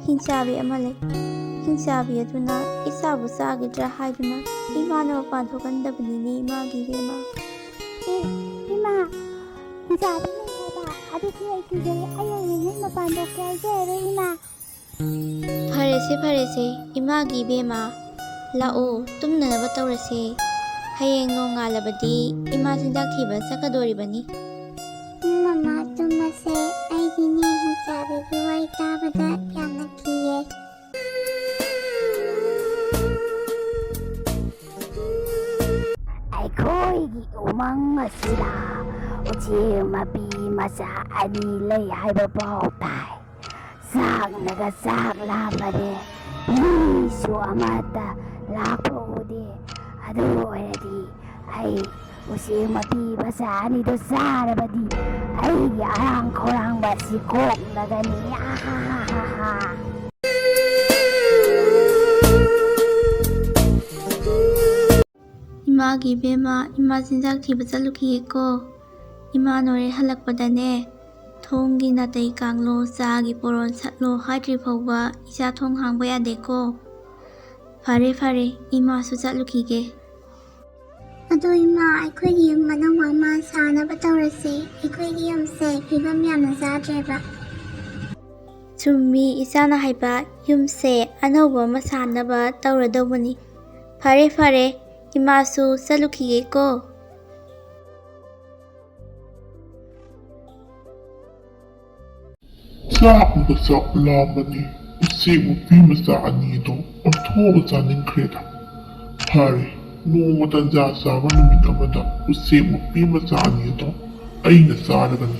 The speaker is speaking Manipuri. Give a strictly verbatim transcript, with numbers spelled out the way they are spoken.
ꯍꯤꯡꯆꯥꯕꯤ ꯑꯃ ꯂꯩ꯫ ꯍꯤꯡꯆꯥꯕꯤ ꯑꯗꯨꯅ ꯏꯆꯥꯕꯨ ꯆꯥꯒꯗ꯭ꯔꯥ ꯍꯥꯏꯗꯨꯅ ꯏꯃꯥꯅ ꯃꯄꯥꯟ ꯊꯣꯛꯍꯟꯗꯕꯅꯤꯅꯦ, ꯏꯃꯥꯒꯤ ꯏꯕꯦꯝꯃ꯫ ꯑꯦ, ꯏꯃꯥ, ꯍꯤꯡꯆꯥꯕꯤ ꯂꯩ ꯍꯥꯏꯕ? ꯑꯗꯨꯗꯤ ꯑꯩ ꯀꯤꯖꯩ꯫ ꯑꯩ ꯍꯌꯦꯡ ꯍꯦꯛ ꯃꯄꯥꯟ ꯊꯣꯛꯀꯦ ꯍꯥꯏꯖꯔꯔꯣꯏ, ꯏꯃꯥ꯫ ꯐꯔꯦꯁꯦ, ꯐꯔꯦꯁꯦ, ꯏꯃꯥꯒꯤ ꯏꯕꯦꯝꯃ, ꯂꯥꯛꯑꯣ, ꯇꯨꯝꯅꯅꯕ ꯇꯧꯔꯁꯦ꯫ ꯍꯌꯦꯡ ꯅꯣꯡꯉꯥꯜꯂꯕꯗꯤ ꯏꯃꯥ ꯆꯤꯟꯖꯥꯛ ꯊꯤꯕ ꯆꯠꯀꯗꯣꯔꯤꯕꯅꯤ꯫ ꯎꯝ, ꯃꯃꯥ, ꯇꯨꯝꯃꯁꯦ꯫ ꯑꯩꯗꯤꯅꯦ, ꯍꯤꯡꯆꯥꯕꯤꯒꯤ ꯋꯥꯔꯤ ꯇꯥꯕꯗ ꯌꯥꯝꯅ ꯀꯤꯌꯦ꯫ ꯑꯩꯈꯣꯏꯒꯤ ꯎꯃꯪ ꯑꯁꯤꯗ ꯎꯆꯦꯛ ꯃꯄꯤ ꯃꯆꯥ ꯑꯅꯤ ꯂꯩ ꯍꯥꯏꯕ ꯄꯥꯎ ꯇꯥꯏ꯫ ꯆꯥꯛꯅꯒ ꯆꯥꯛ ꯂꯥꯝꯕꯅꯦ, ꯃꯤꯁꯨ ꯑꯃꯠꯇ ꯂꯥꯛꯄ ꯎꯗꯦ꯫ ꯑꯗꯨ ꯑꯣꯏꯔꯗꯤ ꯑꯩ ꯎꯆꯦꯛ ꯃꯄꯤ ꯃꯆꯥ ꯑꯅꯤꯗꯣ ꯆꯥꯔꯕꯗꯤ ꯑꯩꯒꯤ ꯑꯔꯥꯡ ꯈꯧꯔꯥꯡꯕ ꯑꯁꯤ ꯀꯣꯛꯂꯒꯅꯤ꯫ ꯑꯥꯍꯥꯍꯥꯍꯥ꯫ ꯏꯃꯥꯒꯤ ꯏꯕꯦꯝꯃ, ꯏꯃꯥ ꯆꯤꯟꯖꯥꯛ ꯊꯤꯕ ꯆꯠꯂꯨꯈꯤꯒꯦꯀꯣ꯫ ꯏꯃꯥ ꯅꯣꯔꯦ ꯍꯜꯂꯛꯄꯗꯅꯦ, ꯊꯣꯡꯒꯤ ꯅꯥꯇꯩ ꯀꯥꯡꯂꯣ, ꯆꯥꯒꯤ ꯄꯣꯔꯣꯟ ꯁꯠꯂꯣ ꯍꯥꯏꯗ꯭ꯔꯤ ꯐꯥꯎꯕ ꯏꯆꯥ ꯊꯣꯡ ꯍꯥꯡꯕ ꯌꯥꯗꯦꯀꯣ꯫ ꯐꯔꯦ, ꯐꯔꯦ, ꯏꯃꯥꯁꯨ ꯆꯠꯂꯨꯈꯤꯒꯦ꯫ ꯑꯗꯣ ꯏꯃꯥ, ꯑꯩꯈꯣꯏꯒꯤ ꯌꯨꯝ ꯑꯅꯧꯕ ꯑꯃ ꯁꯥꯅꯕ ꯇꯧꯔꯁꯦ꯫ ꯑꯩꯈꯣꯏꯒꯤ ꯌꯨꯝꯁꯦ ꯐꯤꯕꯝ ꯌꯥꯝꯅ ꯆꯥꯗ꯭ꯔꯦꯕ꯫ ꯆꯨꯝꯃꯤ, ꯏꯆꯥꯅ ꯍꯥꯏꯕ, ꯌꯨꯝꯁꯦ ꯑꯅꯧꯕ ꯑꯃ ꯁꯥꯅꯕ ꯇꯧꯔꯗꯧꯕꯅꯤ꯫ ꯐꯔꯦ, ꯐꯔꯦ, ꯏꯃꯥꯁꯨ ꯆꯠꯂꯨꯈꯤꯒꯦꯀꯣ꯫ ꯆꯥꯛꯅꯒ ꯆꯥꯛ ꯂꯥꯝꯕꯅꯦ꯫ ꯎꯆꯦꯛ ꯃꯄꯤ ꯃꯆꯥ ꯑꯅꯤꯗꯣ ꯑꯣꯟꯊꯣꯛꯑꯒ ꯆꯥꯅꯤꯡꯈ꯭ꯔꯦꯗ꯫ ꯐꯔꯦ, ꯅꯣꯡꯃ ꯇꯟꯖꯥ ꯆꯥꯕ ꯅꯨꯃꯤꯠ ꯑꯃꯗ ꯎꯆꯦꯛ ꯃꯄꯤ ꯃꯆꯥ ꯑꯅꯤꯗꯣ ꯑꯩꯅ ꯆꯥꯔꯒꯅꯤ꯫